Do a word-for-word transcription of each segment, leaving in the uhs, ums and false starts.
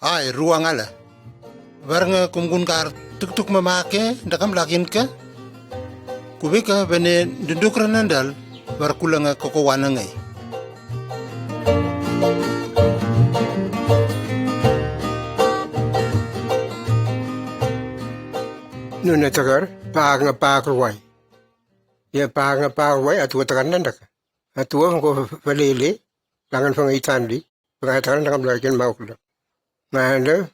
Ae ruangala. Wer nge kumkun kar tuktuk mamake dakam lakin ke. Kubika bene dunduk renandal wer kulanga kokowana ngai. Nuna takar pak nga pak ruai. Ia pak nga pak ruai atua takar nandaka. Atua ngo falele langan fanga itan li. Baka takar nandaka blaka ken mauk lak. Ngana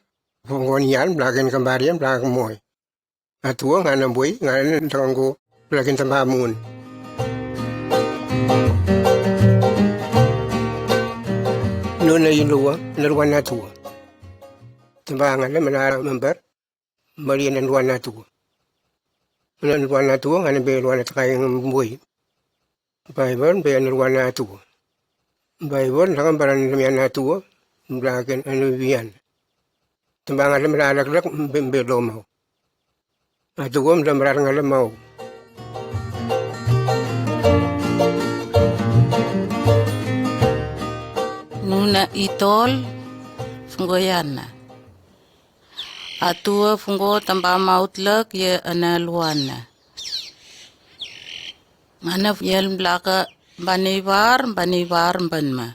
fo ngon ian blaka ken kambarian blaka moi. Atua ngana boi ngana dakango blaka ken tamba mun. Nuna ilua na luan atua. Tamba ngana manara member. Maria na luan atua. Mana luan atua ngana be luan atakai ngan boi. Baibel be na luan atua. Baibel dakan bara na mian atua. Blaka ken anu vian. Tamba ngana mara laklak be lomau. Atua mara ngana mau. Nuna itol. Fungoyana. Atua fungo tamba mautlak ye ana luana. Ngana yel blaka baneivar baneivar banma.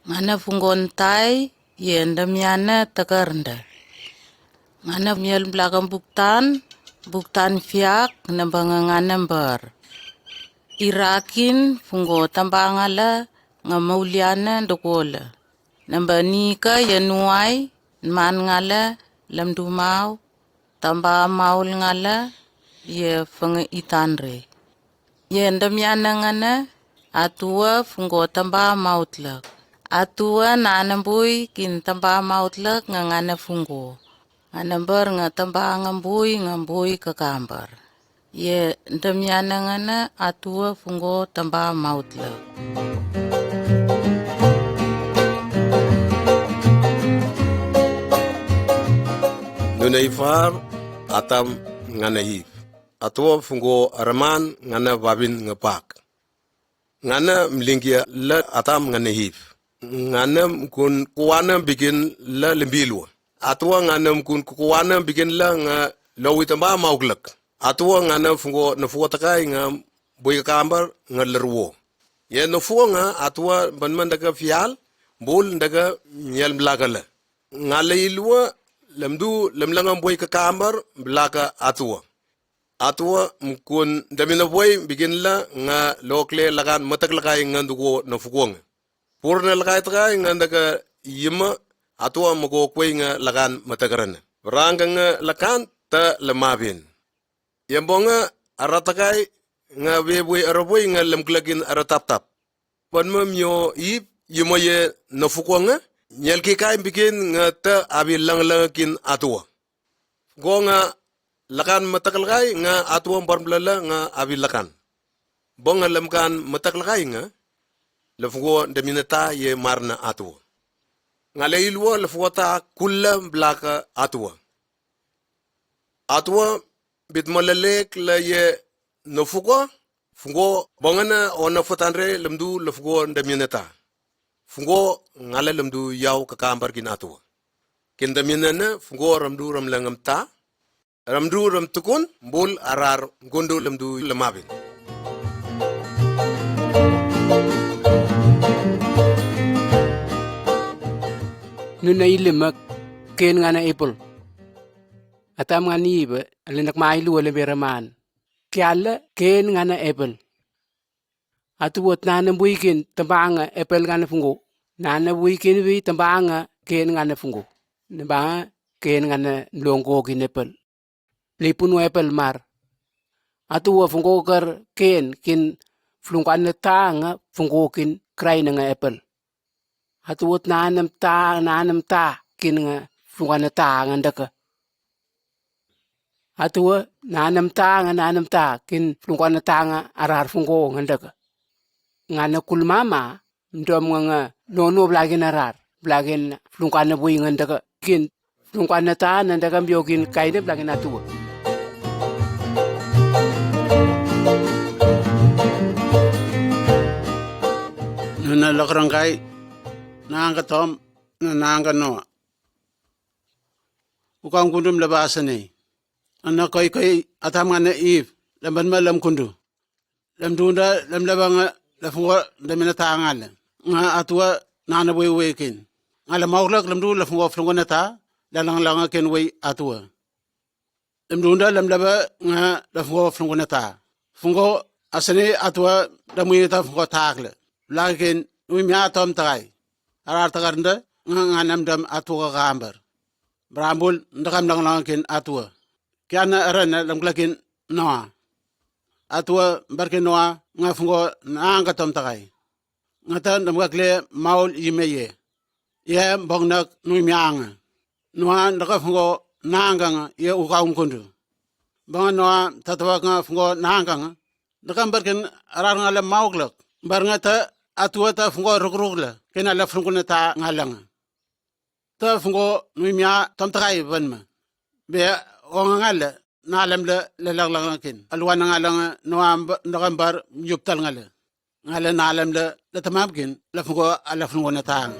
Ngana fungon tai ye ndamiana takarnda. Ngana yel blaka buktan buktan fiak namba nga ngana bar. Irakin fungo tamba ngala nga mauliana dokola. Namba nika ye nuai man ngala lamdumau tamba maul ngala ye fanga itanre. Ye ndamiana ngana atua fungo tamba mautlak. Atua nana bui kin tamba mautlak nga ngana fungo. Ngana bar nga tamba nga bui nga bui kakambar. Ye ndamiana ngana atua fungo tamba mautlak. Nuna ifar atam ngana if. Atua fungo araman ngana vavin nga pak. Ngana mlingia la atam ngana if. Ngana mkun kuana bikin la limbilua. Atua ngana mkun kuana bikin la nga lowi tamba mauklak. Atua ngana fungo na fuatakai nga bui kakambar nga lerwo. Ye na fua nga atua banman daka fial bul daka mial blaka la. Ngala ilua lamdu lamlanga bui kakambar blaka atua. Atua mkun ndamina boi bikin la nga lokle lakan matak lakai nga duko na fukuang. Pur na lakai takai nga daka yima atua mako kwei nga lakan matak rana. Rangka nga lakan ta lamavin. Yambonga ara takai nga weboi ara boi nga lamklakin ara taptap. Banma mio ip yima ye na fukuang nga nyalki kai bikin nga ta abi langlang kin atua. Go nga lakan matakalakai nga atua barmblala nga abi lakan. Bo nga lamkan matakalakai nga lafugo daminata ye marna atua. Nga la ilua lafugo ta kulla blaka atua. Atua bit malalek la ye na fugo, fugo bongana o na fotanre lamdu lafugo daminata. Fugo ngala lamdu yau kakambar kin atua. Kin daminana fugo ramdu ramlangam ta. Ramdu ramtukun bul arar gundu lamdu lamabin. Nuna ilimak ken ngana epel. Atam ngana iba alenak mailu aleberaman. Kiala ken ngana epel. Atuot nana buikin tembanga epel ngana fungo. Nana buikin wi tembanga ken ngana fungo. Nembanga ken ngana longgo kin epel. Lipun wa epel mar. Atuwa fungo kar ken kin flungkana ta nga fungo kin kraina nga epel. Atuwot nanem ta nanem ta kin nga flungkana ta nga deke. Atuwa nanem ta nga nanem ta kin flungkana ta nga arar fungo nga deke. Ngana kulmama mdom nga nga nono blakin arar blakin flungkana bui nga deke kin flungkana ta nga deke mbiokin kaine blakin atuwa. Nuna lokrangkai nangka tom na nangka noa. ukaungkundum laba asene. Ana kaikai Atam ngana Iv, lemban ma lemkundu. Lemdunda lemleba nga lefngo demineta ngale. Nga atua nana weiwei ken. Ngale maoklek lemdu lefngo flungoneta, lelanglanga ken wei atua. Lemdunda lemleba nga lefngo flungoneta. Fngo asene atua demwita fngo takle. Blak ken nuimia tomtakai. Arar takarnda nga nganem dem atua kakambar. Brambul ndakam langlanga ken atua. Kiana erena lemkla ken Noa. Atua bar ken Noa nga fngo nangka tomtakai. Ngata ndamkakle maul yime ye. Ye bong nak nuimia nga. Noa ndaka fngo nangka nga ye ukaungkundu. Bong Noa tatawak nga fngo nangka nga. Ndakam bar ken arar ngale maoklek. Bar ngata atua ta fngo rukrukla ken ale flungoneta ngale nga. Ta fngo nuimia tomtakai banma. Be onga ngale nalemle lelaklang ken. Aluana ngale nga Noa ndakam bar yuptal ngale. Ngale nalemle letamam ken lefngo ale flungoneta nga.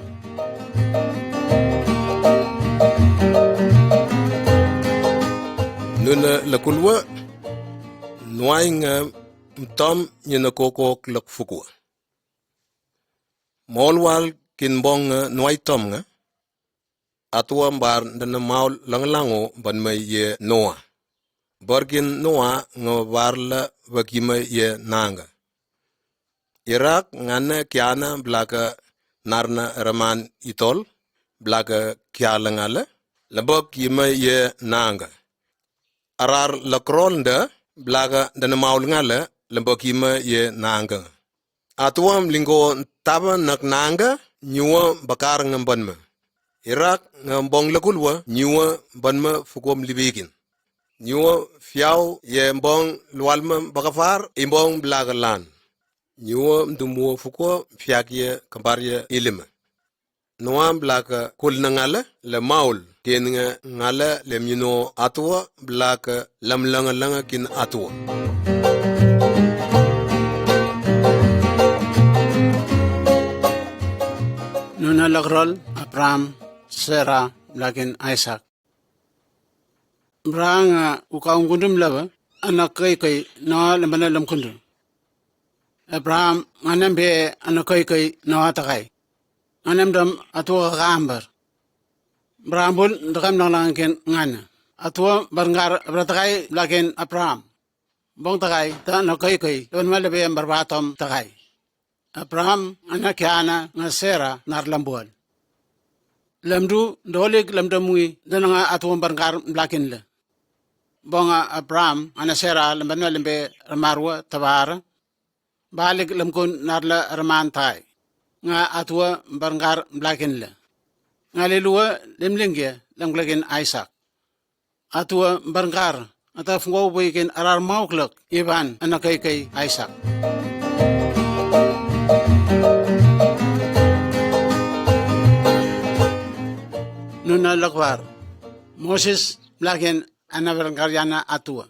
Nuna lekulwa, Noa nga mtom nyena kokok lek fukwa. Molwal kin bong nga Noa i tom nga. Atua bar dena maul langlango banma ye Noa. Bar kin Noa nga barla bakima ye nanga. Irak ngana kiana blaka narna raman itol blaka kiala ngala lebak yima ye nanga. Arar lakrol nda blaka dena maul ngala lebak yima ye nanga. Atua mlingo taba nak nanga nyua bakar nga banma. Irak nga bong lakulwa nyua banma fukom libikin. Nyua fiau ye bong lualma bakafar i bong blaka lan. Nyua mdumua fukwa fiak ye kambar ye ilima. Noa blaka kulna ngala le maul ken nga ngala le myuno atua blaka lamlangalanga kin atua. Nuna lakrol Abraham, Sera, blakin Aisak. Abraham nga ukaungkundum laba ana kaikai Noa lembana lemkundu. Abraham ngana be ana kaikai Noa takai. Ngana mdam atua kakambar. Abraham bul ndakam langlangan ken ngana. Atua barngar abratakai blaken Abraham. Bong takai ta ana kaikai leban ma lebe barbatom takai. Abraham ngana kiana nga Sera nar lambual. Lamdu dolik lamdamui dana nga atua barngar blakin le. Bong Abraham ngana Sera lamban ma lambe ramarua tabara. Balik lamkun narla raman takai. Nga atua barngar blakin le. Nga lelua lemlingke lamklakin Aisak. Atua barngar ata fungou boiken arar mauklak iban ana kaikai Aisak. Nuna lakbar Moses blaken ana barngar yana atua.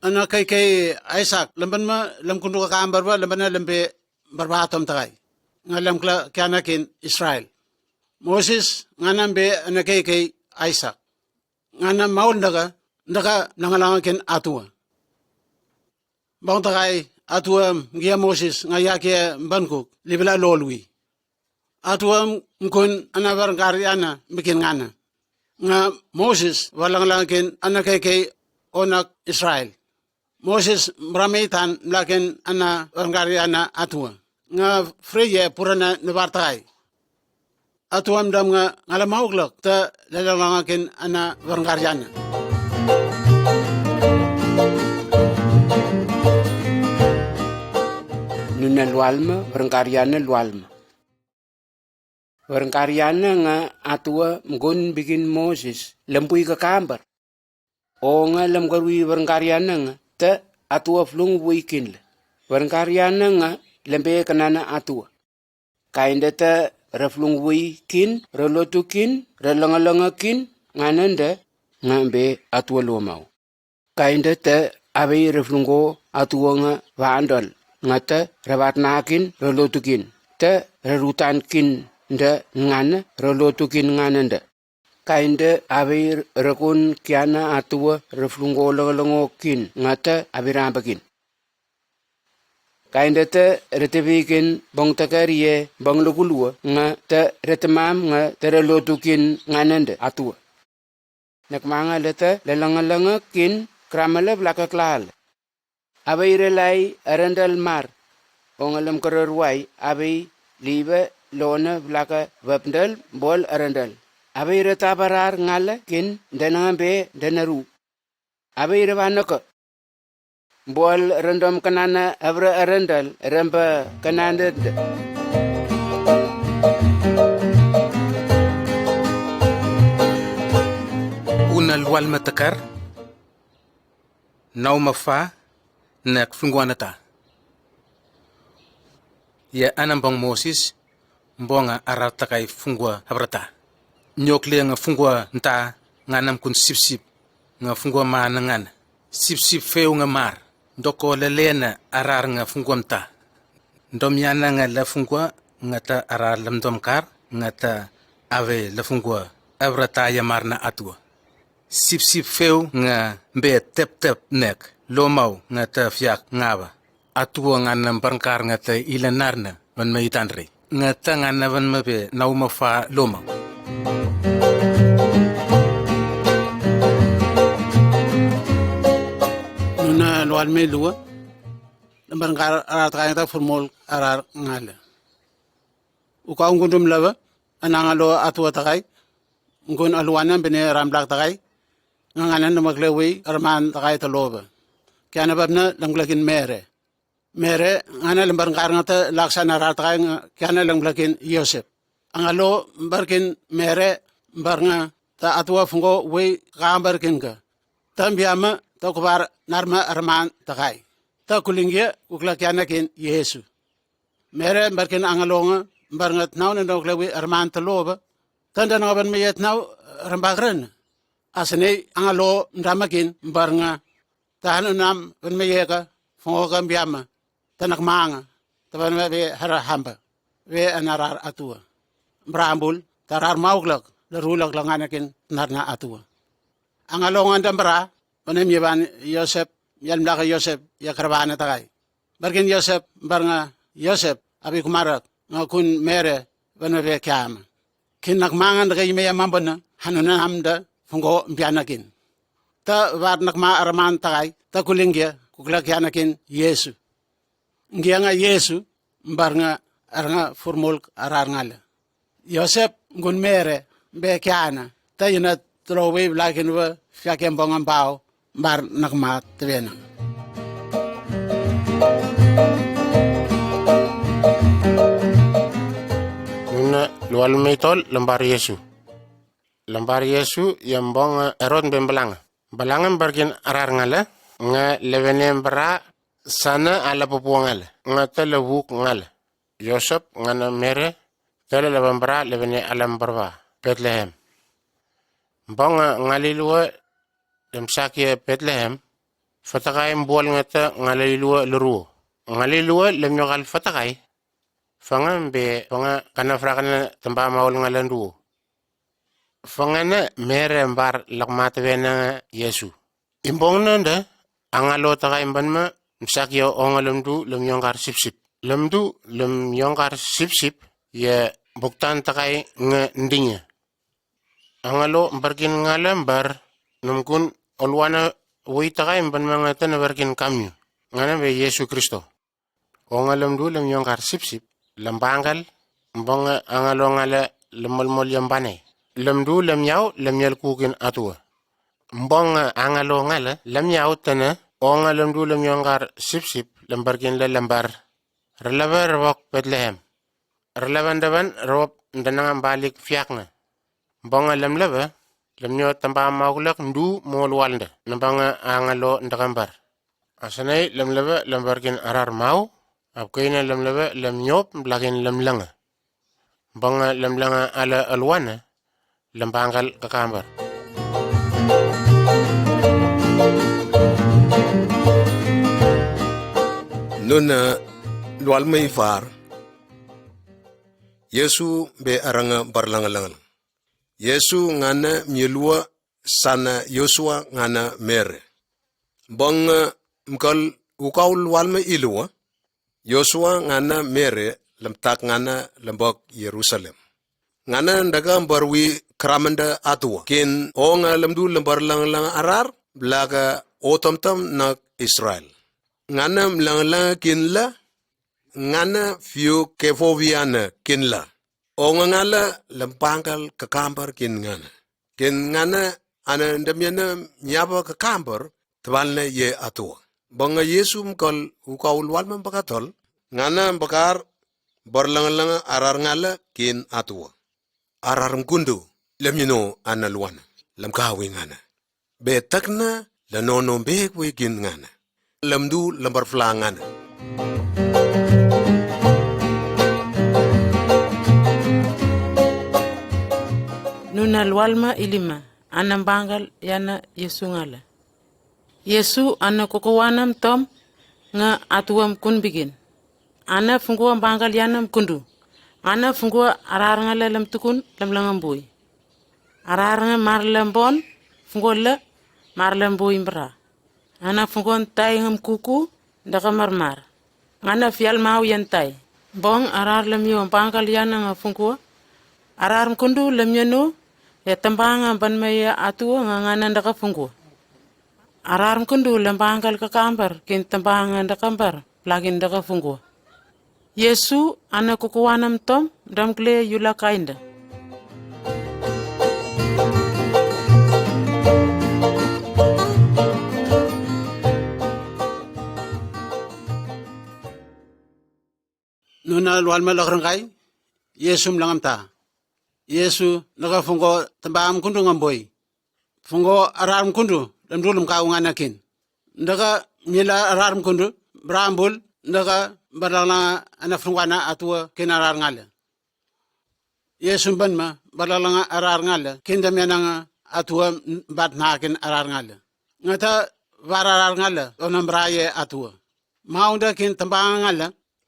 Ana kaikai Aisak lamban ma lamkundu kakambar ba lamban na lambe barbatom takai. Nga lamkla kiana ken Israel. Moses ngana be ana kaikai Aisak. Ngana maul ndaka ndaka langalanga ken atua. Bong takai atua mgia Moses nga yakia bankuk libila lolwi. Atua mkun ana barngar yana mbikin ngana. Nga Moses walangalanga ken ana kaikai onak Israel. Moses brameitan mlaken ana barngar yana atua. Nga freia purana nabar takai. Atua mdam nga ngala mauklak ta lalangalanga ken ana barngar yana. Nuna lualma barngar yana lualma. Barngar yana nga atua mkun mbikin Moses lambui kakambar. O nga lamkarui barngar yana nga ta atua flung woi kinle. Barngar yana nga lambe kanana atua. Kainda ta ra flung woi kin ra lotu kin ra langalanga kin ngana nda nga be atua lomau. Kainda ta abei ra flungo atua nga vandal nga ta ra batnakin ra lotu kin ta ra rutan kin nda ngana ra lotu kin ngana nda. kainde awe rekun kiana atua reflungo lengelengo kin ngata abiramba kin. Kainde te retebi kin bong teker ye bong lekulua nga te retemam nga te relotu kin nganende atua. Nekmanga lete lelengelenge kin kramele blake klale. Awe irelai erendel mar. Ongelem kereruai awe libe lone blake webdel bol erendel. Awe iretabarar ngale kin denenge be deneru. Awe irewaneke. Bol rendom kenane evre erendel rembe kenanede. Una lual metekar. Nau mefa nek fungua neta. Ye anam bong Moses bong a arar takai fungua abrata. Nyok le nga fungua nta nga nam kun sipsip nga fungua ma na ngan. Sipsip feu nga mar. Doko lele na arar nga fungua mta. Dom yana nga le fungua nga ta arar lemdom kar nga ta ave le fungua abrata ya mar na atua. Sipsip feu nga be teptep nek lomau nga ta fiak ngaba. Atua nga na barngkar nga ta ila narna wan me itan rei. Nga ta nga na wan me be nau me fa lomau. Nuna lual me lua. Barngkar arar takai nga ta furmol arar ngale. Uka ungundum lava ananga lo atua takai. Ngun aluana bene ramblak takai. Nga ngana na makle wei arman takai ta lova. Kiana babna lamglakin mere. Mere ngana lambar ngar nga ta laksa na rar takai nga kiana lamglakin Yosep. Anga lo barkin mere bar nga ta atua fungo wei ka barkin ka. Ta biama ta kubar narma arman takai. Ta kulingia kukla kiana kin Yesu. Mere barkin anga lo nga bar nga tnau na dong klewi arman ta loba. Ta dana nga ban me yet nau rambak ren. Asenei anga lo mdamakin bar nga ta hanu nam ban me yeka fungo ka biama. Ta nakmanga ta ban me be hara hamba. Be ana rar atua. Brambul ta rar mauklak la rulak la nganakin narna atua. Anga lo nga dambra ban em yeban Yosep yalmlaka Yosep ya karabana takai. Barkin Yosep bar nga Yosep abi kumarak nga kun mere ban me be kiama. Kin nakmanga daka ime ya mambana hanu na namda fungo bianakin. Ta bar nakma araman takai ta kulingia kukla kianakin Yesu. Ngia nga Yesu bar nga ar nga furmulk arar ngala. Yosep ngun mere be kiana ta ina tlo wei blakin we fiakem bong ambao bar nakma tebena. Nuna lual meitol lambar Yesu. Lambar Yesu yam bong Herod be belanga. Belanga barkin arar ngala nga levene bara sana ala popua ngala nga tele wuk ngala. Yosep ngana mere tele laba bara levene ala barba Betlehem. Bong ngalilua dem sakia Betlehem. Fatakai bual nga ta ngalilua leruo. Ngalilua lem yokal fatakai. Fanga be fanga kana frakana tamba maul ngala duo. Fanga na mere bar lakmata wena nga Yesu. Imbong nanda angalo takai banma msakia onga lemdu lem yongkar sipsip. Lemdu lem yongkar sipsip ya buktan takai nga ndinga. Angalo barkin ngala bar namkun oluana wei takai banma nga tana barkin kamniu. Ngana be Yesu Kristo. Onga lemdu lem yongkar sipsip lem bangkal. Bong angalo ngala lem molmol yam bane. Lemdu lem yau lem yal kukin atua. Bong angalo ngala lem yau tana onga lemdu lem yongkar sipsip lem barkin la lambar. Relava revok Betlehem. Relava ndavan revop ndananga balik fiaknga. Bong lemlava lem yo tamba mauklak ndu molualnda nambanga angalo ndakambar. Asanai lemlava lembarkin arar mau. Apkeina lemlava lem yop blakin lemlanga. Bong lemlanga ala aluana lem bangkal kakambar. Nuna lual mei far. Yesu be aranga barlangalangan. Iesu ngana mielua sana Yosua ngana Mere. Bong mkal ukaul walme ilua, Yosua ngana Mere lemtak ngana lembok Yerusalem. Ngana daka barwi kramanda atua kin onga lemdu lembar langalang arar blaka otomtom nak Israel. Ngana mlangalang kin la, ngana fiu kefoviana kin la. Onga ngala lembangkal kakambar kin ngana. Kin ngana ana damiana miaba kakambar tbalna ye atua. Banga Yesu mkal ukaul walma bakatol, ngana bakar barlangalanga arar ngala kin atua. Arar mkundu lem yeno ana luana lemkawi ngana. Be takna la nono bekwe kin ngana. Lemdu lembar fla ngana. Nuna lualma ilima, ana bangkal yana Yesu ngala. Yesu ana kokowana mtom nga atua mkun bikin. Ana fungua bangkal yana mkundu. Ana fungua arar ngala lemtukun lemlanga bui. Arar nga mar lembon, fungua la mar lembui mbra. Ana fungua ntai nga mkuku, daka marmar. Ngana fial mau yan tai. Bong arar lemio bangkal yana nga fungua. Arar mkundu lemio no, ya tembanga banmaya atua nga ngana daka fungua. Arar mkundu lembangkal kakambar kin tembanga daka bar plakin daka fungua. Yesu ana kokowana mtom, damkle yula kainda. Nuna lualma lakrangai, Yesu mlangamta. Yesu naka fungua tembanga mkundu nga boi. Fungua arar mkundu lemdu lemkau ngana kin. Daka mila arar mkundu, brambul, daka barlangalanga ana fungwana atua kin arar ngala. Yesu banma barlangalanga arar ngala kin damiananga atua batna kin arar ngala. Ngata bar arar ngala ona braye atua. Maunda kin tembanga ngala,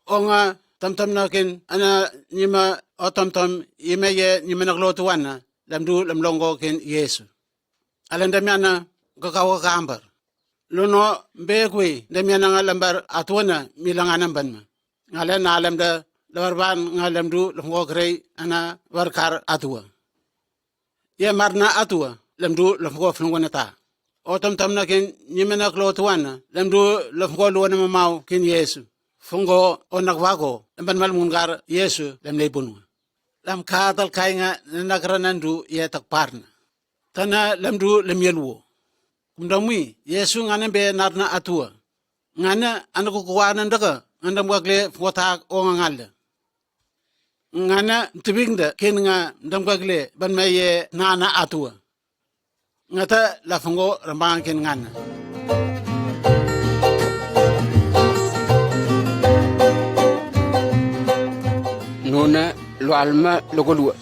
onga tomtomna kin ana nima otomtom ime ye nima naklotu wana lemdu lemlongo kin Yesu. Ala damiana kakau kakambar. Lono bekwe damiana nga lembar atuana mila ngana banma. Ngala na lemda lebarban nga lemdu lefengo kerei ana barkar atua. Ia marna atua lemdu lefengo felengwana ta. Otomtomna kin nyimena klotuana lemdu lefengo luana mamau kin Yesu. Fengo onak vako lemban malem ngun kar Yesu lemlei bunua. Lam katal kainga nena kerana ndu ia takparna. Tana lemdu lemiel wo. Kumdamwi Yesu ngana be narna atua. Ngana ana kukuana ndaka ngandam kakle fengo tak onga ngala. Ngana tibingda kin nga ndam kakle ban ma ye nana atua. Ngata lafengo rambang kin ngana. Nona lualma lokolua.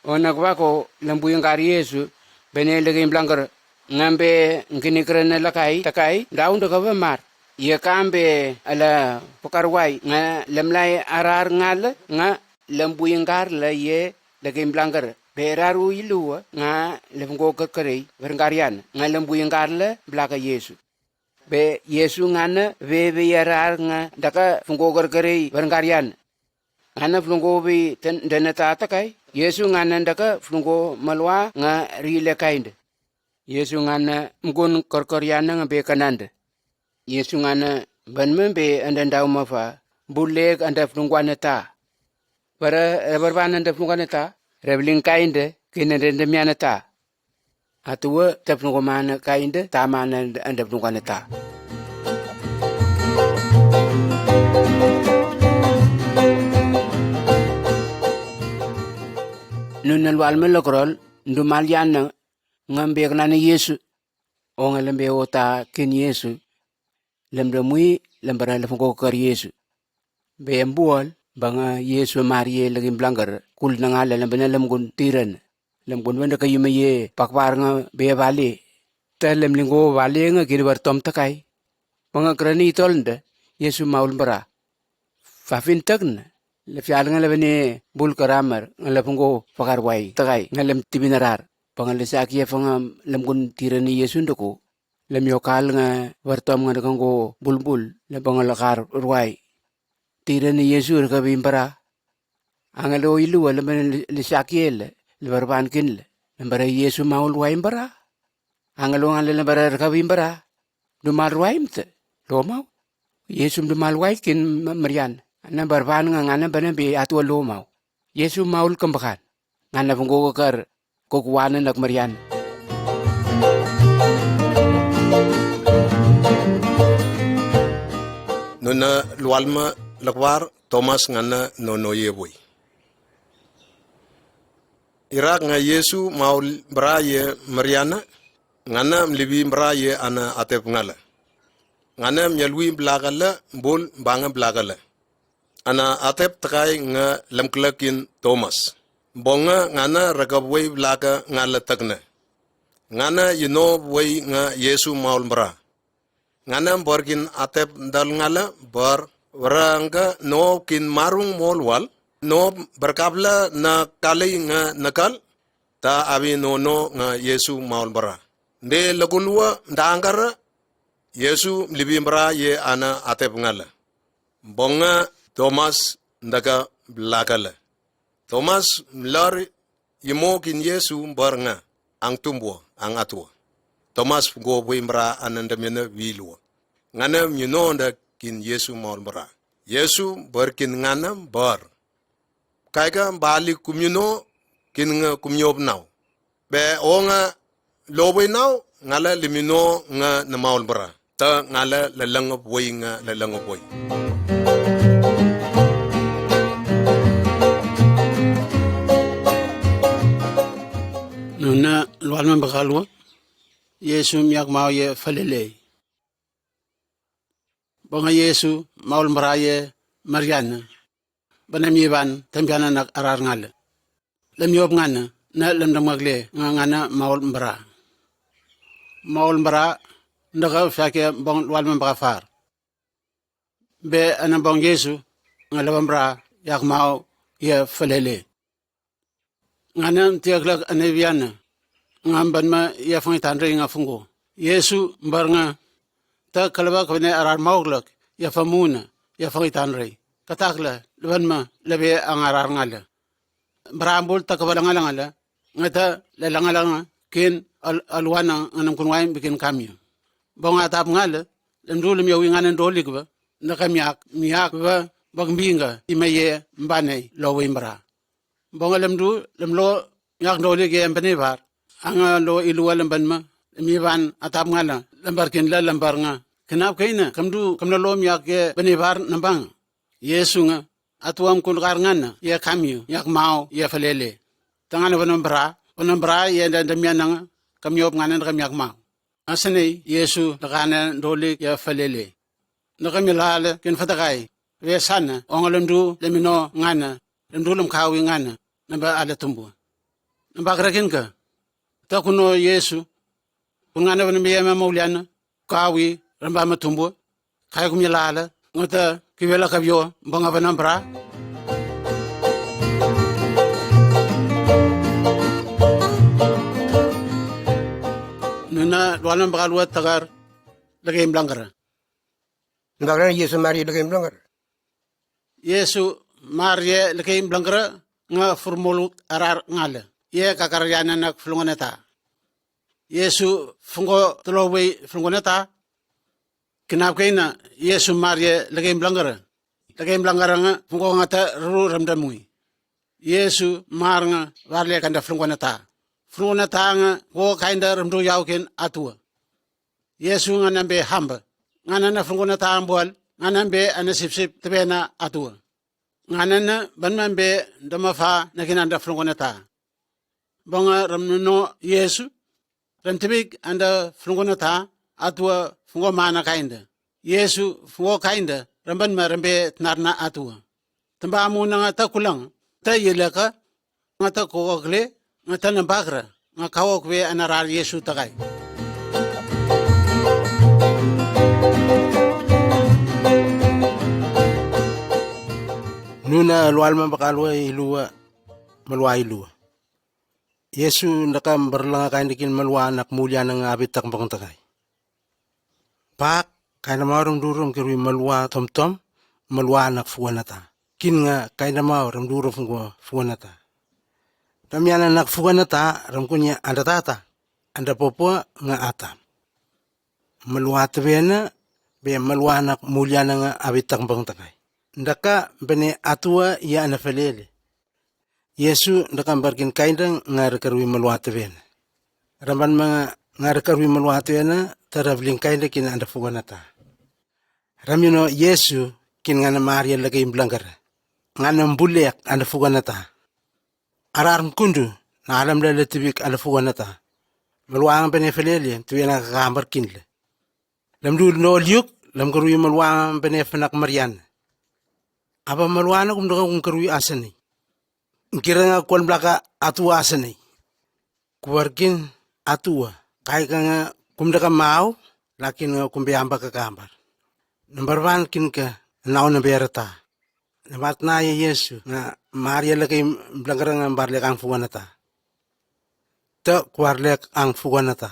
Ona kwako lembui ngkar Yesu bene lekim blangker. Ngambe ngkini kerene lakai takai daun de kave mar. Ye kambe ala pekarwai nga lemlai arar ngale nga lembui ngkar le ye lekim blangker. Be raru ilua nga lefengo kerkerei verngkarian nga lembui ngkar le blaka Yesu. Be Yesu ngana veve yarar nga daka fengo kerkerei verngkarian. Ngana flungo vei dena tatakai. Yesu ngana daka flungo malwa nga rile kainde. Yesu ngana mgun korkoriana nga be kanande. Yesu ngana banme be anda dau mafa bulek anda flunguana ta. Bara rebarban anda flunguana ta rebling kainde kin anda demiana ta. Atua tep noko mana kainde tamana andep noko aneta. Nuna lualma lokorol ndu maliana ngambe kenana Yesu. Onga lembe ota kin Yesu. Lemdemwi lembara lefengokar Yesu. Be bual banga Yesu marie lekin blangker kul nanga lembe na lemgun tiren. Lemgun wenda ka yume ye pakbar nga be vale. Ta lemlingo vale nga kini bar tom takai. Banga kerani itol nda Yesu maul bara. Fafin takna Le fial nga le vene bul karamer nga le fungo fakar wai takai nga lem tibin arar. Banga le saki e fanga lem kun tirani Yesu doko. Lem yo kal nga vartom nga dekango bulbul le banga le kar ruai. Tirani Yesu rekabi bara. Angelo ilua le mene le sakiel le barban kin le le bara Yesu maul wai bara. Angelo nga le le bara rekabi bara. Dumal ruai mte lo mau. Yesu dumal wai kin marian. Ana barban nga ngana bana be atua lo mau. Yesu maul kembakan. Ngana fungo kakar kok wana nak marian. Nuna lualma lakwar Tomas ngana nono ye boi. Irak nga Yesu maul bara ye mariana. Ngana mlibi bara ye ana atep ngala. Ngana myalwi blakala bol banga blakala. Ana atep takai nga lemklekin Tomas. Bonga ngana rekap wei blaka ngala takna. Ngana yino wei nga Yesu maul bara. Ngana barkin atep dal ngala bar warangka no kin marung mol wal no barkapla na kalei nga nakal. Ta abi no no nga Yesu maul bara. De lakulua dangkara Yesu mlibi bara ye ana atep ngala. Bonga Tomas daka blakala. Tomas mlar imo kin Yesu bar nga ang tumbua ang atua. Tomas go bui bara ana ndamena wilua. Ngana myuno nda kin Yesu maul bara. Yesu bar kin ngana bar. Kaika bali kumyuno kin nga kumyop nau. Be o nga loboi nau ngala limino nga na maul bara. Ta ngala lalangap woi nga lalangap woi. Nuna lualma bakalua. Yesu miak mau ye falelei. Bonga Yesu maul bara ye mariana. Bana miban tambiana nak arar ngala. Lem yop ngana na lem damgakle nga ngana maul bara. Maul bara ndaka fiake bong lualma bakafar. Be ana bong Yesu nga laba bara yak mau ye falele. Ngana mtiaklak ana wiana nga mbanma ye fangitan rei nga fungo. Yesu mbar nga ta kalaba kabane arar mauklak ye famuna ye fangitan rei. Katakla lebanma lebe ang arar ngala. Bara bul ta kabala ngala ngala nga ta lala ngala nga kin al alwana nga nam kun wain bikin kamyu. Bonga tap ngala lemdu lem yawi ngana dolik ba na kamiak miak ba bakbinga ima ye mbane lo wimbara. Bonga lemdu lem lo miak dolik ye mbane bar anga lo ilua lemban ma lem iban atap ngala lembar kin la lembar nga kinap kaina kamdu kamna lo miak ye mbane bar nambang. Yesu nga atuam kun kar ngana ye kamyu yak mau ye falele. Tangana vanam bara vanam bara ye nda ndamiana nga kamyop ngana nda kamyak mau. Asanei Yesu nda kana dolik ye falele. Nda kamyalala kin fatakai we sana onga lemdu lemino ngana lemdu lem kawi ngana namba ala tumbu. Namba karakin ka takuno Yesu kun ngana vanam ye ma mauliana kawi ramba ma tumbu. Kai kumyalala nga ta kiwela kawio banga vanam bara. Nuna lualam bakalua takar lekeim blangkara. Bakara Yesu mari lekeim blangkara. Yesu mar ye lekeim blangkara nga furmoluk arar ngala ye kakar yana nak flungoneta. Yesu fungo tolowei flungoneta. Kinap kaina Yesu mar ye lekeim blangkara. Lekeim blangkara nga fungo nga ta ruru ramdamui. Yesu mar nga warle kanda flungoneta. Flungoneta nga fungo kainda ramdu yau ken atua. Yesu nga nambe hamba nga nana flungoneta ambual nga nambe ana sipsip tebena atua. Nga nana banmambe damafa na kin anda flungoneta. Bonga ramnono Yesu ramtebik anda flungoneta atua fungo mana kainda. Yesu fungo kainda rambanma rambe tnarna atua. Tamba muna nga ta kulang ta yelaka nga ta kokokle nga ta nambakra nga kawok we ana rar Yesu takai. Nuna lualma bakalua i lua, malua i lua. Iesu daka barlanga kainda kin malua nak muliana nga abi takbong takai. Pak, kainda mau rem duru rem kerui malua tomtom, malua nak fuanata. Kin nga kainda mau rem duru rem fungua fuanata. Damiana nak fuanata rem kunia anda tata, anda popua nga ata. Malua tevena, be malua nak muliana nga abi takbong takai. Daka bene atua ia ana felele. Iesu daka barkin kainda nga rekerui malua tevena. Ramban manga nga rekerui malua tevena, tara viling kainda kin anda fuanata. Ramino Iesu kin ngana Maria leke i blangkara. Ngana bulek anda fuanata. Arar mkundu, na alam lele tibik anda fuanata. Malua nga bene felele, tevena kakabar kinle. Lamdu no liuk, lam kerui malua nga bene fenak marian. Aba malua na kum daka kum kerui asani. Kira nga kual blaka atua asani. Kubar kin atua. Kaika nga kum daka mau, lakin nga kum be amba kakabar. Nambar wan kin ka nau na berata. Nambar tna ia Iesu nga Maria leke i blangkara nga bar lek ang fuanata. Ta kubar lek ang fuanata.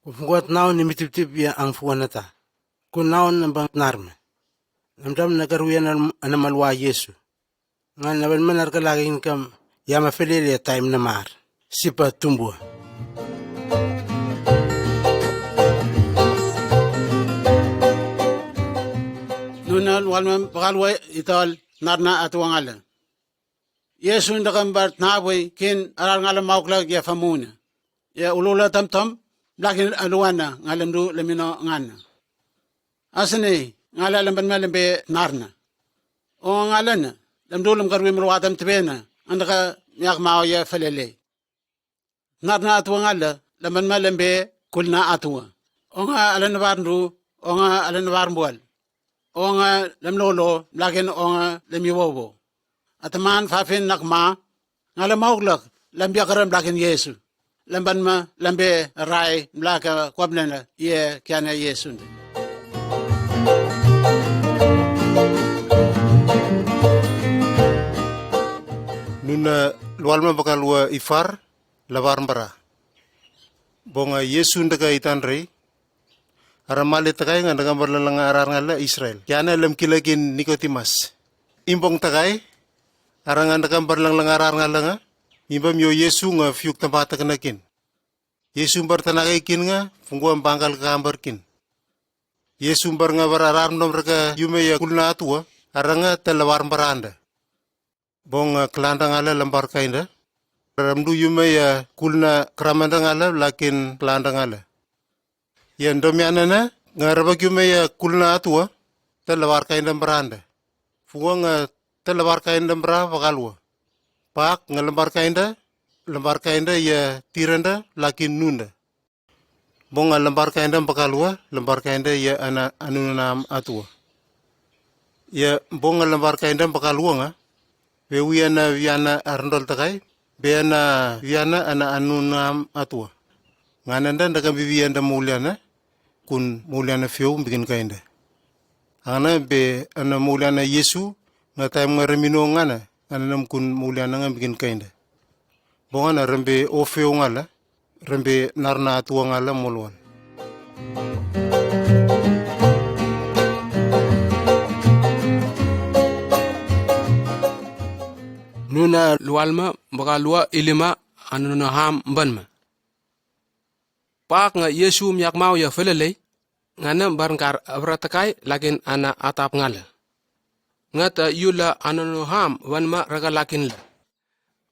Kum fungua tnau ni mitiptip ia ang fuanata. Kun nau na bang tnarme. Namdam na kerui ana, ana malua Iesu. Nga na wen man arka laki inkam ia ma felele taim na mar. Sipa tumbua. Nuna lualma bakalua i tal narna atua ngala. Iesu daka bar tnabui kin arar ngala mauklak ia famuna. Ia ulula tomtom, blakin aluana nga lamdu lamino ngana. Asani, ngala lamban ma lambe narna. O ngala na, lamdu lam kerui malua tam tevena, nga daka miak mau ia felele. Narna atua ngala, lamban ma lambe kulna atua. O nga ala na vardu, o nga ala na varbual. O nga lamlolo, blakin o nga lamiwowo. Ataman fafin nakma, ngala mauklak, lam biakara blakin Iesu. Lamban ma, lambe rai, blaka kwabnana, ia kiana Iesu. Nuna lualma bakalua i far, lavar bara. Bonga Iesu daka i tanrei, ara male takai nga daka bar langlanga arar ngala Israel. Kiana lam kila kin Nikotimas. Imbong takai, ara nga daka bar langlanga arar ngala nga. Imbam io Iesu nga fiuk tamba takana kin. Iesu bar tanake kin nga, fungua bangkal kakambar kin. Iesu bar nga bar arar mdom raka yume ia kulna atua, ara nga ta lavar baranda. Bong, a, klanda ngala lambar kainda. Ramdu yume ia kulna kramanda ngala lakin klanda ngala. Ia domiana na, nga rabak yume ia kulna atua, ta lavar kainda baranda. Fungua nga ta lavar kainda bara vakalua. Pak nga lambar kainda, lambar kainda ia tiranda lakin nunda. Bong a lambar kainda bakalua, lambar kainda ia ana anununam atua. Ia bong a lambar kainda bakalua nga, be wia na wiana arandol takai, be ana wiana ana anununam atua. Ngananda daka bibi anda mouliana, kun mouliana fiou bikin kainda. Angana be ana mouliana Iesu, nga taim nga remino ngana, ana nam kun mouliana nga bikin kainda. Bong ana rembe ofeo ngala, rembe narna atua ngala molwal. Nuna lualma, bakalua ilima, anuna ham banma. Pak nga Iesu miakmau ia felelei, ngana barngkar abratakai lakin ana atap ngala. Nga ta yula anuna ham banma raka lakin la.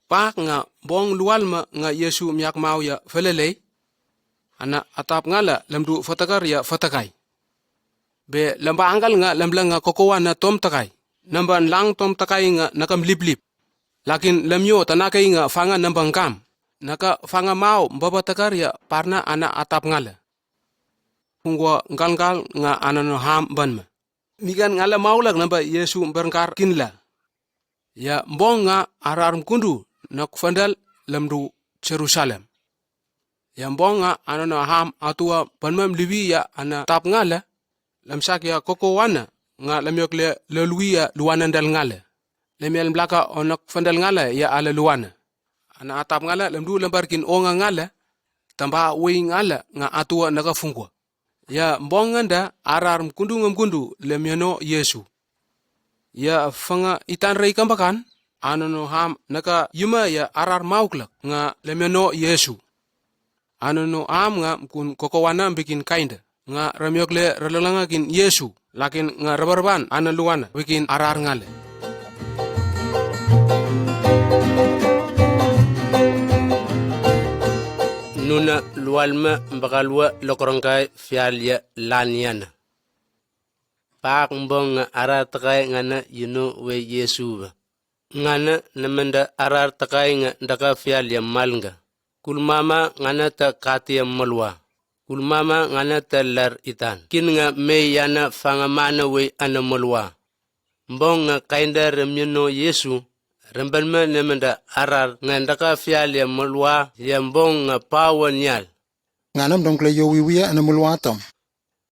Pak nga bong lualma nga Iesu miakmau ia felelei, ana atap ngala lamdu fatakar ia fatakai. Be lamba angkal nga lamblang nga kokowa na tom takai. Namban lang tom takai nga nakam liplip. Lakin lamio tanakei nga fanga nambang kam. Naka fanga mau babatakar ia parna ana atap ngala. Fungwa galgal nga anana ham banma. Mikan ngala maulak namba Iesu berngkar kinla. Ia bong nga araram kundu na kufandal lamdu Jerusalem. Ia bong nga anana ham atua banmam liwi ia ana tap ngala, lamsak ia koko wana, nga lamiok le lelwi ia luwanandal ngala. lemial blaka onok fendel ngale ia ale luane. Ana atap ngale lemdu lembar kin onga ngale, tamba wei ngale nga atua naka fungua. Ia bong ngenda arar mkundu nga mkundu lemiano Iesu. Ia fanga itan rei kambakan, anono ham naka yuma ia arar mauklak nga lemiano Iesu. Anono ham nga mkun kokowana bikin kainda. Nga remiokle relanglanga kin Iesu, lakin nga rebareban ana luana bikin arar ngale. Nuna lualma bakalua lokorongkai fial ia laniana. Bak bong nga arar takai ngana yu no we Iesu ba. Ngana nemenda arar takai nga daka fial ia malga. Kulmama ngana ta katia molwa. Kulmama ngana ta lar itan. Kin nga mei iana fangamana wei ana molwa. Bong nga kainda remiono Iesu, rembenme nemenda arar nga daka fial ia molwa ia bong nga pawa nial. Ngana mdom kle iowiwia ana molwa tom.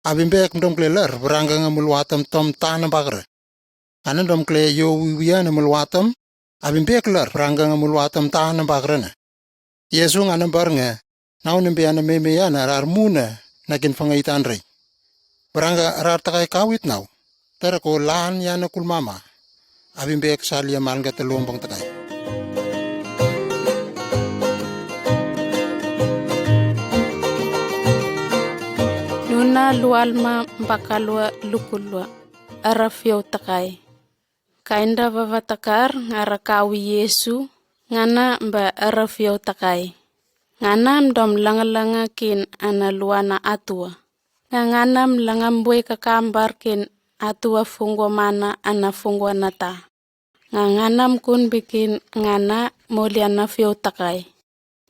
Abim bek mdom kle lar, brangga nga molwa tom tom ta na bakre. Ngana mdom kle iowiwia na molwatom, abim bek lar brangga nga molwatom ta na bakrene. Iesu ngana bar nge, nau nembe ana meme iana rar muna na kin fanga itan rei. Brangga rar takai kawit nau, tara ko lan iana kulmama, abim bek salia malga te lombong takai. Nuna lualma bakalua lukulua. Ara fiou takai. Kainda vavatakar nga ra kawi Iesu, ngana ba ara fiou takai. Ngana mdom langalanga kin ana luana atua. Nga ngana mlanga mbue kakambar kin atua fungua mana ana fungua nata. Nga ngana mkun bikin ngana moli ana fiou takai.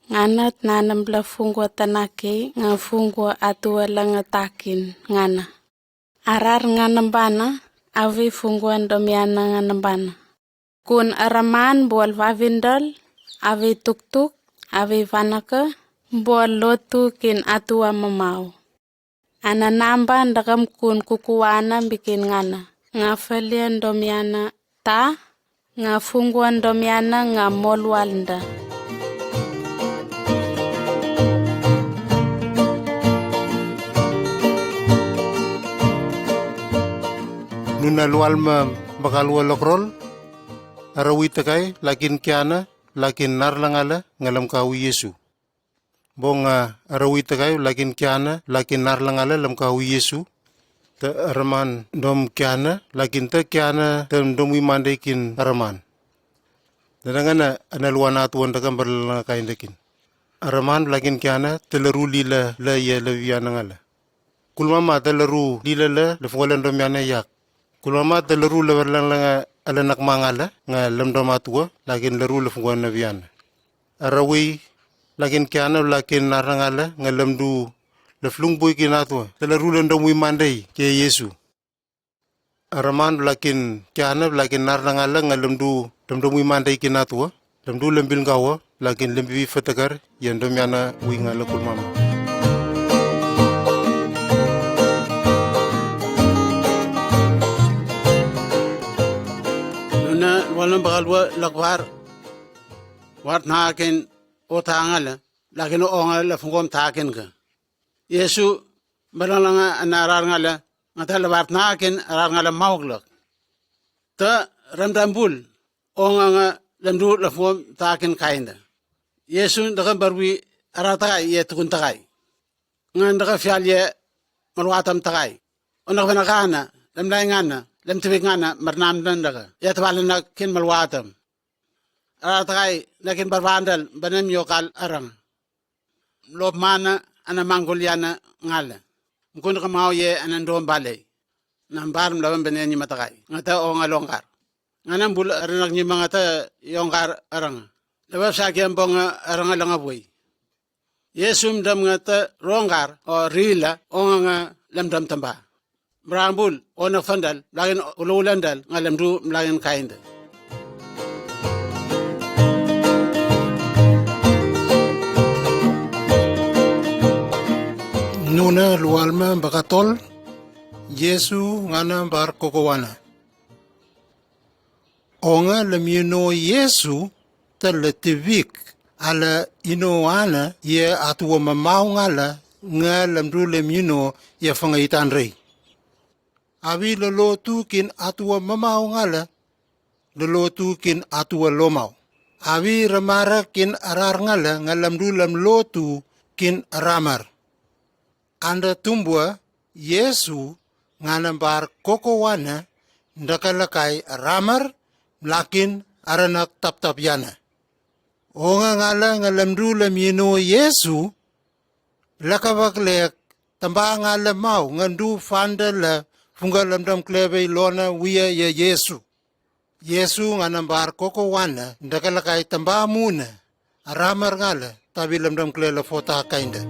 Ngana tnana bla fungua tanake nga fungua atua langa takin ngana. Arar ngana bana, avi fungua ndomiana ngana bana. Kun araman bual vavindal, avi tuktuk, avi vanaka, bual lotu kin atua mamau. Ana namba ndakam kun kukuana bikin ngana, nga falia ndomiana ta, nga fungua ndomiana nga molwalda. Nuna lualma bakalua lokrol, ara wi takai, lakin kiana, lakin narlangala, nga lamkawi Iesu. Bong nga ara wi takai lakin kiana lakin narlangala lamkawi Iesu. Te araman dom kiana lakin te kiana te dom wi mande kin araman. Dada ngana ana luana atu wanda kam berlanga kainda kin. Araman lakin kiana te leru lila la ia leviana ngala. Kulmama te leru lilala lefungua lemdom iana yak. Kulmama te leru leverlanglanga ala nakmangala nga lemdom atua lakin leru lefungua neviana. Ara wei lakin kiana lakin narangala nga lemdu leflung bui kin atua te leru lemdom wi mandei ke Iesu. Araman lakin kiana lakin narangala nga lemdu lemdom wi mandei kin atua. Lemdu lembilgawa lakin lembibi fetekar ia ndomiana wi ngala kulmama. Nuna lualma bakalua lakvar. War tnaken o tangala lakin o ngala lefungom taken ka. Iesu melanglanga ana rarngala nga ta levar tnaken rarngala mauklok. Ta ramdambul onga nga lemdu lefungom taken kainda. Iesu daka barwi ara takai ia tukun takai. Ngan daka fial ia malwatam takai. Onak vena kana lemlai ngana lemtewik ngana marnamdan daka ia tewalena kin malwatam. Ara takai na kin barwandal banem iokal arang. Lop mana ana mangkol iana ngala. Mkun kamau ia ana dom balei. Nambar mlawan bene ni matakai ngata o nga longkar. Ngana bul aranak ni mangata iongkar aranga. Lewa sakia bonga aranga langa bui. Iesu mdam ngata rongkar o rila onga nga lemdam tamba. Mrambul ona fandal mlakin ulaulandal nga lemdu mlakin kainda. Nuna lualma bakatol. Iesu ngana bar kokowana. Onga lemyuno Yesu tale tivik, ale ino ane ye atua mamau ngale nge lemdu lemyuno ye fanga itan rei. Awi lolotu kin atua mamau ngale, lolotu kin atua lomau. Awi remare kin arar ngale nge lemdu lemlotu kin aramar. Ande tumbua Yesu ngane bar kokowane dekelekai aramar mlakin aranak taptapiane. Onga ngale nge lemdu lemyuno Yesu, lekeweklek tamba ngale mau nge du fande le fungwa lemdem klewe ilone wie ye Yesu. Yesu ngane bar kokowane dekelekai tamba mune aramar ngale tawi lemdem kle le fota kainde.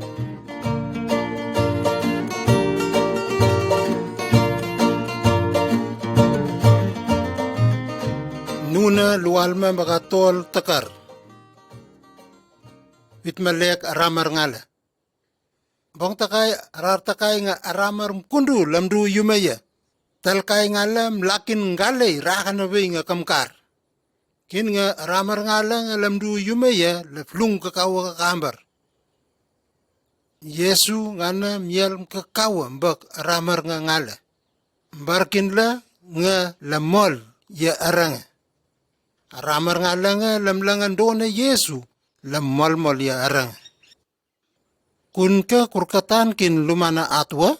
Nune lualme bakatol tekar. Witmelek aramar ngale. Bong takai arar takai nge aramar mkundu lemdu yume ye. Telkai ngale mlakin ngalei rakane wei nge kemkar. Kin nge aramar ngale nge lemdu yume ye le flung kakawe kakambar. Yesu ngane miel kakawe mbek aramar nge ngale. Mbarkin le nge lemol ye arenge. Aramar ngale nge lemlenge done Yesu lemolmol ye arenge. Kunke kurkatan kin lumana atua,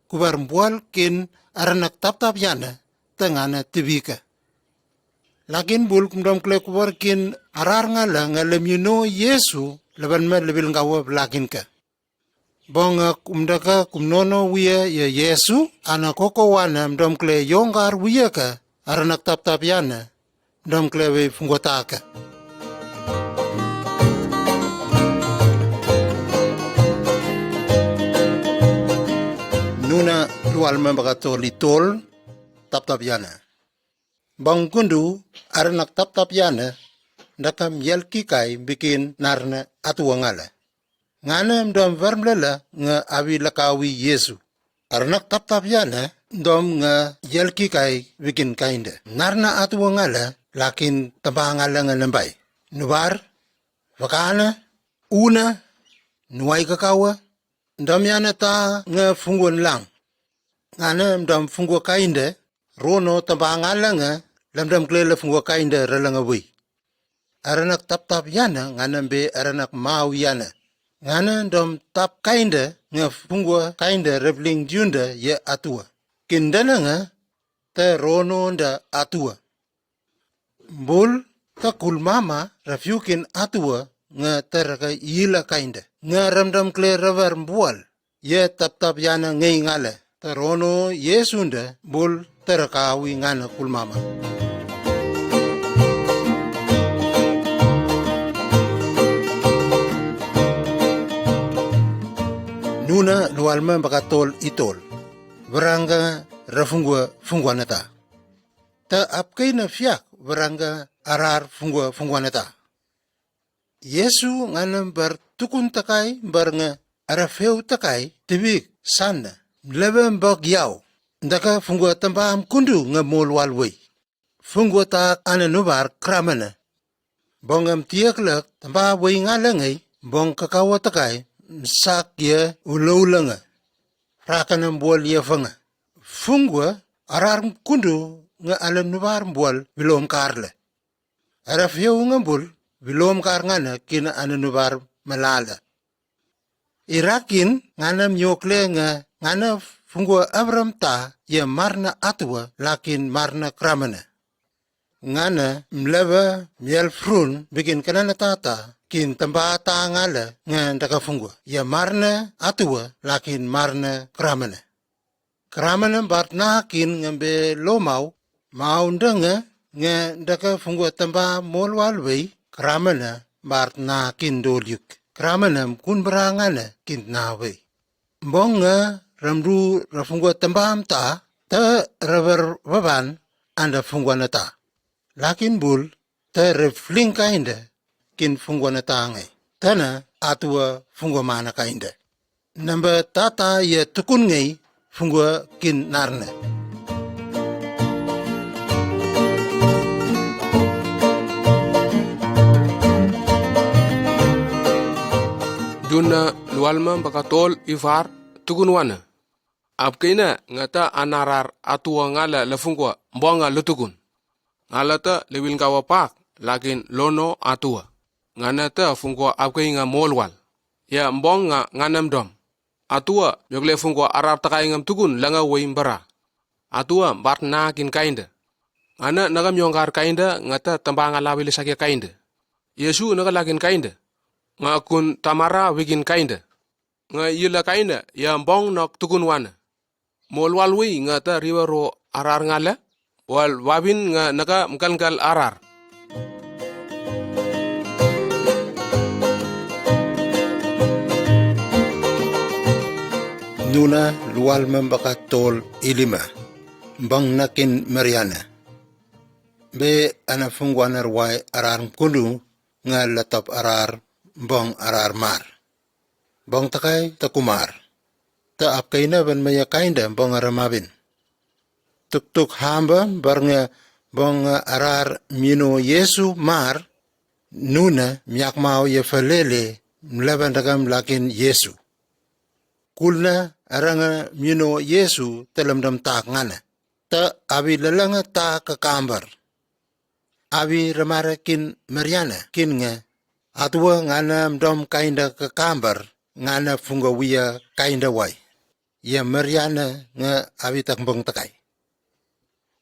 kubar bual kin aranak taptapiane, tengane tibike. Lakin bul kumdom kle kubar kin arar ngale nge lemyuno Yesu leban me lebil ngawe lakin ke. Bonge kumdeke kumnono wie ye Yesu, ane kokowane mdom kle yongkar wie ke aranak taptapiane, mdom kle wei fungwatake. Nuna lualme bakatol itol taptapiane. Bong kundu aranak taptapiane, deke miel kikai bikin narne atua ngale. Ngane mdom wermlele nge awi lakawi Yesu. Aranak taptapiane mdom nge yelkikai wikin kainde. Narna atua ngale lakin tamba ngale nge lembai. Nubar, wakane, une, nuai kakawe, mdom yane ta nge fungwen lang. Ngane mdom fungwe kainde, rono tamba ngale nge lemdom klele fungwe kainde relenge wei. Aranak taptapiane ngane mbe aranak mau yane. Ngane dom tap kainde nge fungwe kainde refling diunde ye atua. Kindene nge te rono de atua. Bul te kulmama refiukin atua nge te reke ila kainde. Nge remdom kle rewer bual. Ye taptapiane ngei ngale. Te rono Yesu de bul te rekawi ngane kulmama. Nuna lualme bakatol itol. Weranga refungwe fungwaneta. Te apkeine fiak weranga arar fungwe fungwaneta. Yesu ngane bar tukun takai bar nge arafeu takai tibik sanne. Mlewe mbok yau. Deke fungwe tamba mkundu nge molwal wei. Fungwe tak ane nubar kramene. Bong em tieklek tamba wei ngale ngei bong kakawe takai msak ye uloulenge. Rakene mbwol ye fenge. Fungwe arar mkundu nge ane nubar mbwol wilom karle. Era fiu nge bul, wilom kar ngane kin ane nubar melale. Irakin ngane miokle nge ngane fungwe Abraham ta ye marne atua lakin marne kramene. Ngane mlewe miel frun bikin kenane tata kin tamba ta ngale nge deke fungwe ye marne atua lakin marne kramene. Kramene bar tnakin nge mbe lomau, mau denge nge deke fungwe tamba molwal wei, kramene bar tnakin doliuk. Kramene mkunbra ngane kin tna wei. Bong nge remdu refungwe tamba mta, te rewer wewan ande fungwe neta. Lakin bul, te refling kainde, kin fungwe neta ngei. Tene atua fungwe mana kainde. Nembe tata ye tukun ngei fungwe kin narne. Duna lualma baka tol ifar tukun wana. Apkeina ngata anarar atua ngala lefungwa bonga lutukun. Ngalata lewil gawa pak lakin lono atua. Nganata fungwa apkei nga molwal. Ya bong nga nganam dom. Atua miokle fungwa arar takaingam tukun langa wei bara. Atua bar nakin kainda. Ngana naka miongkar kainda ngata tamba ngala wili sakia kainda. Yesu naka lakin kainda. Nga kun tamara wikin kainda. Nga yila kainda ya bong nok tukun wana. Molwal wei ngata riwa ro arar ngala. Wal wabin nga naka mkalkal arar. Nuna lualma baka tol ilima. Bong nakin mariana. Be ana fungwana ruai arar kundu nga latop arar bong arar mar. Bong takai ta kumar. Ta apkeina wan maya kainda bong ara mabin. Tuktuk hamba bar nga bong arar mino Yesu mar. Nuna miakmau ya falele mlaba dakam lakin Yesu. Kulna aranga mino Yesu ta lamdam tak ngana. Ta awi lalanga ta kakambar. Awi ramara kin mariana kin nga. Atua ngana mdom kainda kakambar ngana funga wia kainda wai. Ya mariana nga awi takbong takai.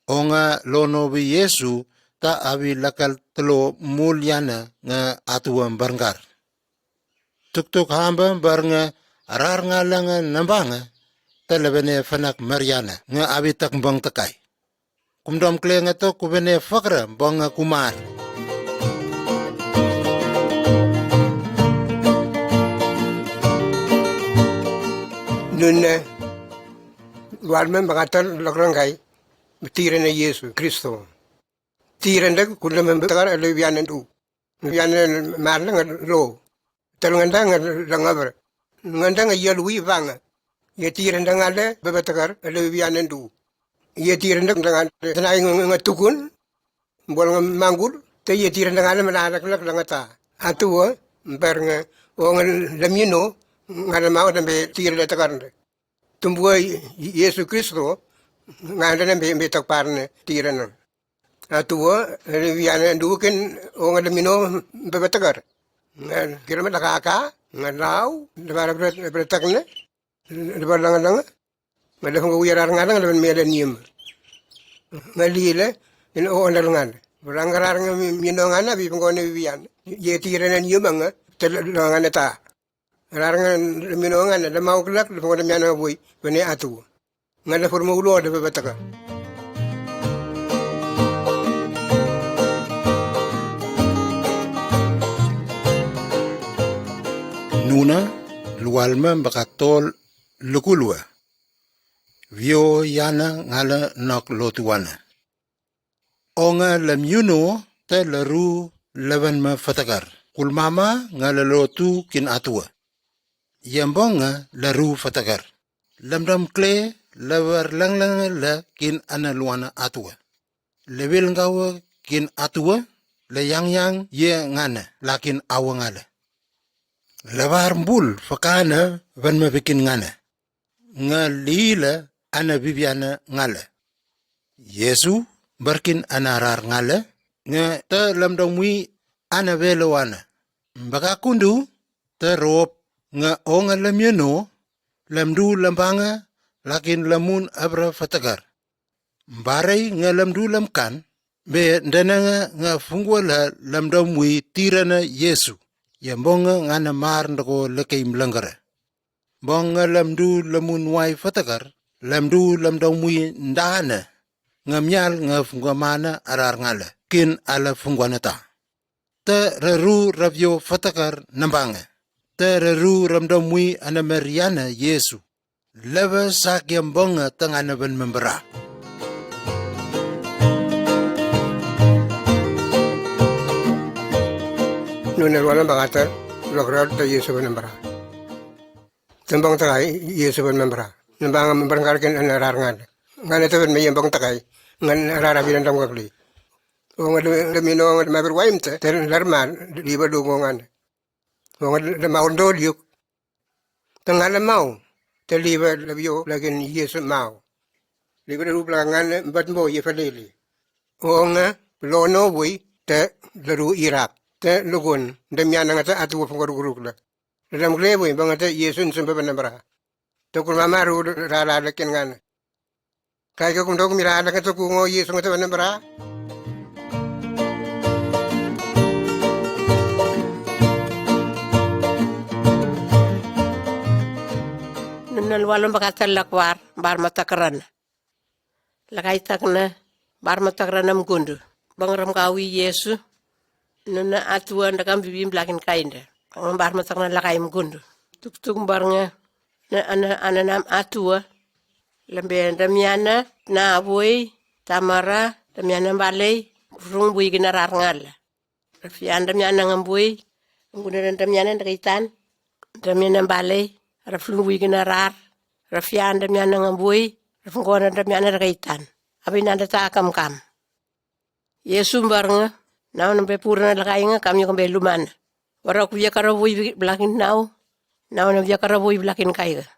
Onga lono wi Yesu ta awi lakal telo muliana nga atua bargar. Tuktuk hamba bar nga arar ngala nga nambanga ta lewene fanak mariana nga awi takbong takai. Kumdom kle nga to kubene fakra bong nga kumar. Nune lualma baka tol lokrangai. Tirana Yesu Kristo. Tirana kulna membe takar ele wiana du. Wiana marna nga lo. Tal nganda nga la ngabar. Nganda nga yal wi vanga. Ye tiranda nga le bebe takar le wiana du. Ye tiranda nga le tanai nga tukun. Bol nga mangul. Te ye tiranda nga le mala laklak la nga ta. Atua bar nga o nga lamino nga la mau da be tiranda takar. Tumbua Yesu Kristo nga da be be takpar ne tiranda. Atua, wiana du ken o nga lamino bebe takar. Nga kira me takaka nga lau, da bara bere takne. Da bara langa langa. Nga da funga wia rar nga langa da me la nium. Nga lile en o nga langa. Bara nga rar nga mino nga na bi funga ne wiana. Ye tira ne nium nga te langa ne ta. Rar nga mino nga na da mau klak da funga ne miana woi bene atu. Nga da furma ulo da bebe takar. Nuna lualma baka tol lukulua. Wio yana ngala nok lotu wana. O nga lamiuno ta laru lawan ma fatakar. Kulmama nga lalotu kin atua. Yambong nga laru fatakar. Lamdam kle lawar langlanga la kin ana luana atua. Lewil ngawa kin atua la yangyang ye ngana lakin awa ngala. Lawar bul fakana wan ma wikin ngana. Nga lila ana wiwiana ngala. Yesu barkin ana rar ngala nga ta lamdam wi ana welo wana. Baka kundu ta rop nga o nga lamiano lamdu lambanga lakin lamun abra fatakar. Barei nga lamdu lamkan be dananga nga fungwala lamdam wi tirana Yesu. Yambonga ngana mar ndako lekei mlangara. Bong nga lamdu lamun wai fatakar lamdu lamdam wi ndana. Nga mial nga fungwamana arar ngala kin ala fungwanata. Ta raru ravio fatakar nambanga. Ta raru ramdam wi ana mariana Yesu. Lava sak yambonga tangana wan mambara. Nuna ruana bakatar lokrar ta Yesu wan mambara. Tembang takai Yesu wan mambara. Nambanga mambara karakin ana rar ngana. Ngana ta wan me yambong takai. Ngana rar abina dam kakli. O nga da mino nga da mabir waim ta. Ter lar mar liba dungo ngana. Onga da maul dol yuk. Ngale mau te liva levio blak in Yesu mau. Liva leru blak ngale bat bo ye felele. O nga lo no woi te leru irak te lukun de miana nga te atu funga rukuruk la. Ledam kle woi banga te Yesu nusum bebe nembra. Te kur mama ru rala lekin ngale. Kaike kumdok mira alek ngata kungo Yesu ngata wana bara. Nuna lwalom bakatal lakwar bar matakran. Lakai takna bar matakran am gundu. Bangram kawi Yesu. Nuna atua ndakam bibim blakin kainda. Kanga bar matakran lakai am gundu. Tuktuk bar nga na ana ana nam atua. Lembe damiana na boi tamara damiana balei rung bui kina rar ngala. Rafian damiana ngam bui nguna damiana ndakaitan damiana balei raflung bui kina rar. Rafian damiana ngam bui rafungona damiana ndakaitan. Abinanda ta kamkam. Yesu bar nga nau na be purana lakai nga kam io kam be lumana. Wara ku io kara woi blakin nau. Nau na io kara woi blakin kai nga.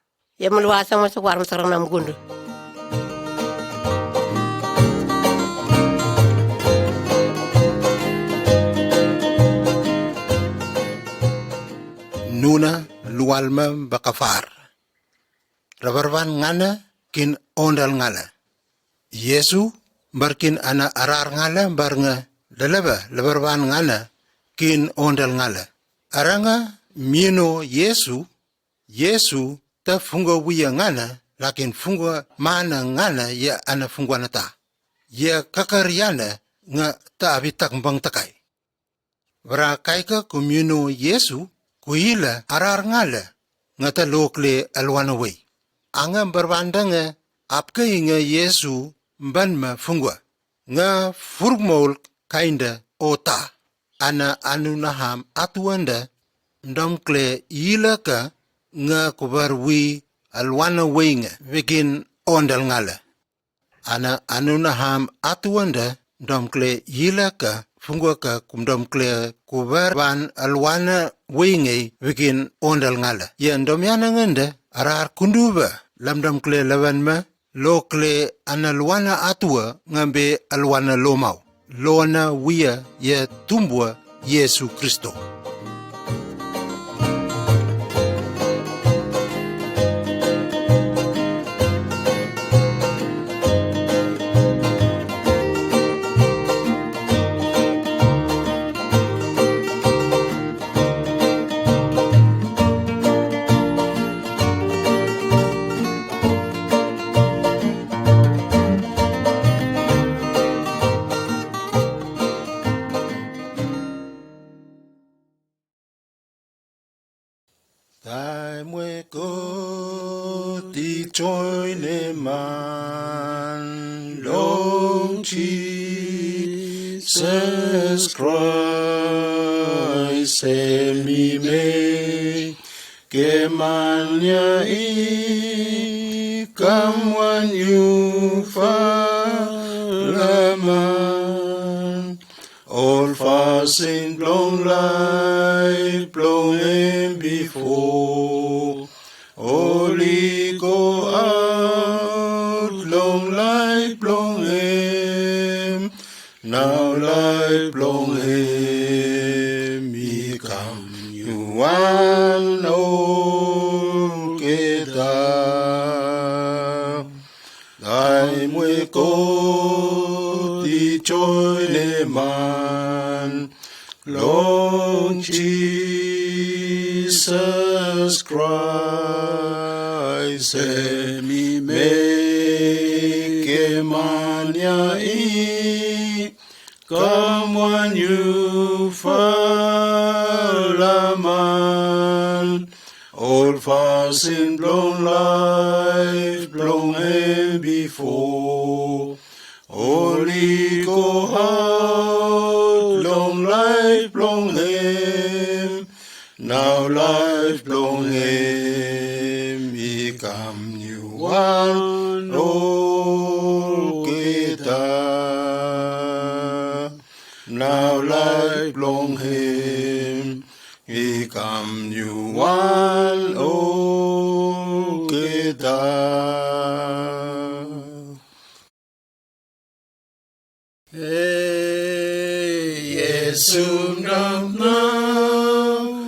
Ia malu asa ma sa kwar ma sa rang nam gundu. Nuna lualma bakafar. Rabarban ngana kin ondal ngala. Yesu bar kin ana arar ngala bar nga leleba lebarban ngana kin ondal ngala. Aranga mino Yesu, Yesu ta funga wia ngana lakin funga mana ngana ia ana funga nata. Ia kakariana nga ta abitak bang takai. Bara kaika kumino Yesu kuila arar ngala nga ta lokle alwana wei. Anga barbanda nga apkai nga Yesu banma fungwa nga furukmaul kainda ota. Ana anu naham atuanda mdomkle ilaka nga kubar wi alwana wei nga wikin ondal ngala. Ana anu naham atuanda domkle yila ka fungwa ka kumdomkle kubar ban alwana wei ngei wikin ondal ngala. Ia domyana nganda arar kunduba lamdomkle lawan ma lokle ana alwana atua ngambe alwana lomau. Lona wia ia tumbua Yesu Kristo. Taem we God i joenem man long Jisas Kraes, hem i mekem man ia i kam wan niufala man. Ol fasin blong laef blong hem bifo oli goaot long laef blong hem. Nao laef blong hem i kam niuwan olgeta. Taem we God i joenem man long Jisas Kraes, hem i mekem man ia i kam wan niufala man. Ol fasin blong laef blong hem bifo oli goaot long laef blong hem. Nao laef blong hem i kam niuwan olgeta. Nao laef blong hem i kam niuwan olgeta. Ei, Iesu, kam nao.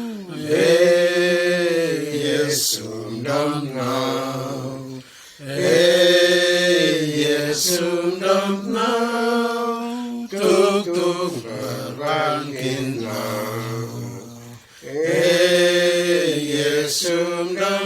Ei, Iesu, kam nao. Ei, Iesu, kam nao. Toktok bae wan king nao. Ei, Iesu, kam